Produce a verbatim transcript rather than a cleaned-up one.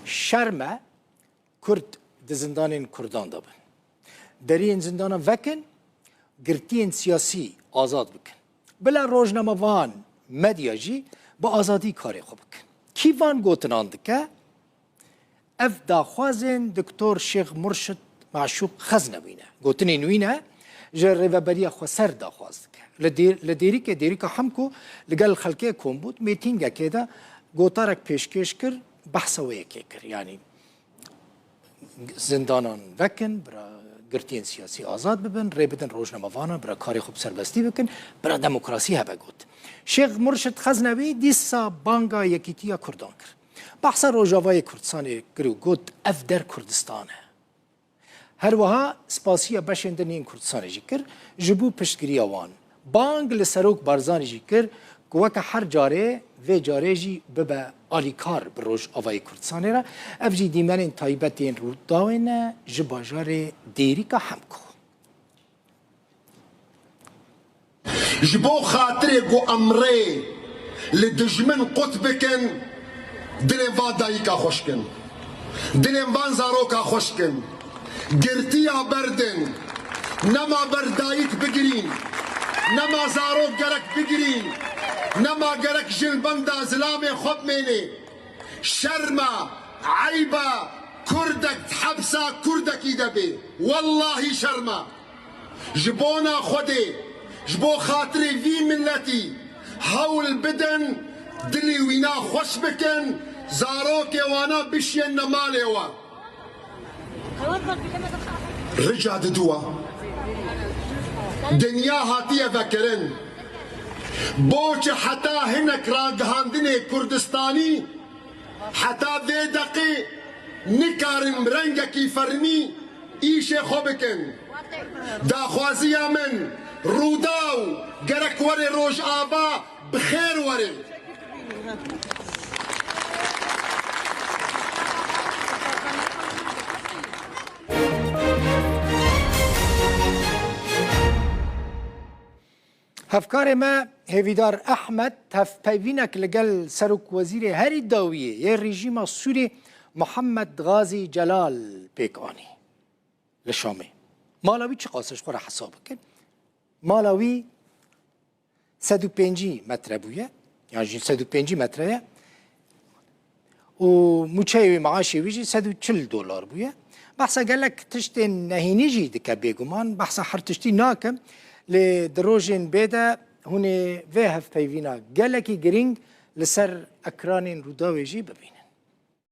Şerm e Kurd di zindanên Kurdan de bin. Deriyên zindanan vekin, girtiyên siyasî azad bikin. Bila rojnamevan, medya jî bi azadî karê xwe bikin. Kî van gotinan dike? Ev daxwazên Doktor Şêx Murşid Maşûq Xeznewî ne. Gotinên wî ne, ji Rêveberiya Xweser daxwaz dike. Li Dêr-, li Dêrikê, Dêrika Hemko li gel xelkê kom bû, mîtîngekê de gotarek pêşkêş kir, behsa wê yekê kir. Yanî zindanan vekin, bira girtiyên siyasî azad bibin, rê bidin rojnamevanan, bira karê xwe bi serbestî bikin, bira demokrasî hebe got. Şêx Murşid Xeznewî dîsa banga yekîtiya Kurdan kir. Behsa Rojavayê Kurdistanê kir û got, ev der Kurdistan e. Her wiha spasiya beşên din yên Kurdistanê jî kir, ji bo piştgiriya wan. Bang li Serok Barzanî jî kir ku weke her carê, vê carê jî bibe alîkar bi Rojavayê Kurdistanê re. Ev jî dîmenên taybet yên Rûdawê ne ji bajarê Dêrika Hemko. Ji bo xatirê ku em rê li dijmin qut bikin, dilên van dayika xweş kin. Dilên van zaroka xweş kin. Girtiya berdin. Nema ber dayik bigirîn. Nema zarok gerek bigirîn. Nema gerek jin benda zilamê xwe bimênê. Şerm e, eyb e, Kurdek di hepsa Kurdekî de bê. Wellahî şerm e. Ji bona Xwedê, ji bo xatirê vî miletî hewl bidin, dilê wîna xweş bikin, zarokê wana bişiyêne malê we. Rica diduwa. Dinya hatiye vekirin. Boçi heta hinek ragihandinê Kurdistanî, heta vê deqê nikarin rengekî fermî îşê xwe bikin. Daxwaziya min, Rûdaw gerek were Rojava bi xêr were. Hevkarê me Hêvîdar Ehmed hevpeyvînek li gel Serokwezîrê herî dawiyê yê rejîma Sûrê Muhammed Gazî Celal pêk anî li Şamê. Mala wî çiqas e, ji xwe re hesab bikin. Mala wî sed û pêncî metre bûye, yan jî sed û pêncî metre ye. Û mûçeyê wî, maaşê wî jî sed û çil dolar bûye. Behsa gelek tiştên nehînî jî dike bêguman, behsa her tiştî nakim, lê di rojên bê de hûn ê vê hevpeyvîna gelekî girîng li ser ekranên Rûdawê jî bibînin.